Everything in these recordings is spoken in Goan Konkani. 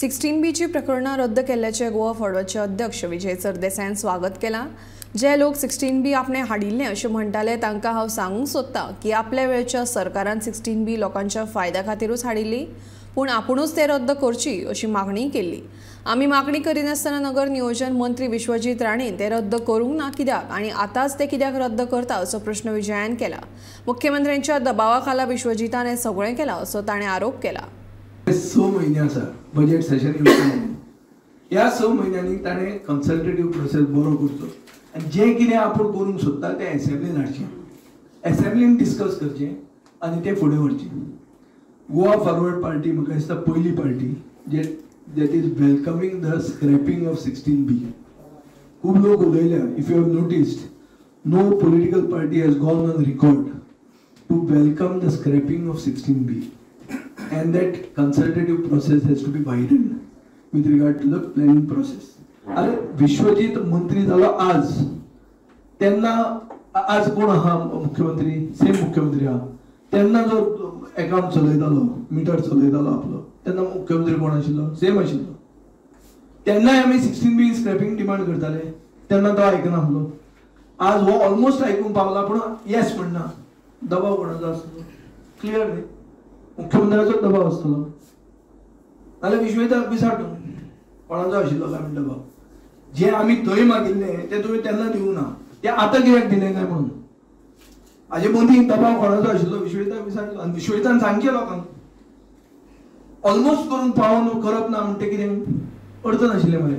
16 बीची प्रकरणां रद्द केल्ल्याचें गोवा फॉरवर्डचे अध्यक्ष विजय सरदेसायान स्वागत केलां. जे लोक 16 बी आपणें हाडिल्लें अशें म्हणटाले तांकां हांव सांगूंक सोदतां की आपल्या वेळच्या सरकारान 16 बी लोकांच्या फायद्या खातीरूच हाडिल्ली, पूण आपुणूच ते रद्द करची अशी मागणी केल्ली. आमी मागणी करिनासतना नगर नियोजन मंत्री विश्वजीत राणेन ते रद्द करूंक ना कित्याक आनी आतांच ते कित्याक रद्द करता असो प्रश्न विजयान केला. मुख्यमंत्र्यांच्या दबावा खाला विश्वजीतान हें सगळें केलां असो ताणें आरोप केला. 6 म्हयने आसा बजेट सेशन येवचें. ह्या 6 म्हयन्यांनी ताणें कन्सल्टेटीव प्रोसेस बरो करचो आनी जें कितें आपूण करूंक सोदता तें एसेंब्लीन हाडचें, एसेंब्लीन डिस्कस करचें आनी तें फुडें व्हरचें. गोवा फॉरवर्ड पार्टी म्हाका दिसता पयली party J that is welcoming the scrapping of 16B. खूब लोक उलयल्या. If you have noticed, no political party has gone on record to welcome the scrapping of 16B, and that consultative process has to be widened with regard to the planning process. अरे विश्वजीत मंत्री जालो आज, तेन्ना आज कोण आहा मुख्यमंत्री? सेम मुख्यमंत्री आहा. तेन्ना जो अकाउंट चलयतालो, मिटर चलयतालो आपलो, तेन्ना मुख्यमंत्री कोण आशिल्लो? सेम आशिल्लो. तेन्नाय आमी 16B scraping demand करताले, तेन्ना तो आयकना आसलो. आज हो ऑलमोस्ट आयकूंक पावला, पूण येस म्हणना. दबाव कोणाचो आसतलो? क्लियर न्ही, मुख्यमंत्र्याचो दबाव आसतलो. नाल्यार विश्वजिताक विचार तूं कोणाचो आशिल्लो काय म्हण दबाव. जे आमी थंय मागिल्लें तें तुवें तेन्ना दिवंक ना, तें आतां कित्याक दिलें काय म्हणून. हाजे मदीं दबाव कोणाचो आशिल्लो विश्वजिताक विचारलो आनी विश्वजितान सांगचें लोकांक. ऑलमोस्ट करून पावोवन करप ना म्हणटा कितें अर्थ नाशिल्लें मरे.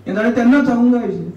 हें ताणें तेन्नाच सांगूंक जाय आशिल्लें.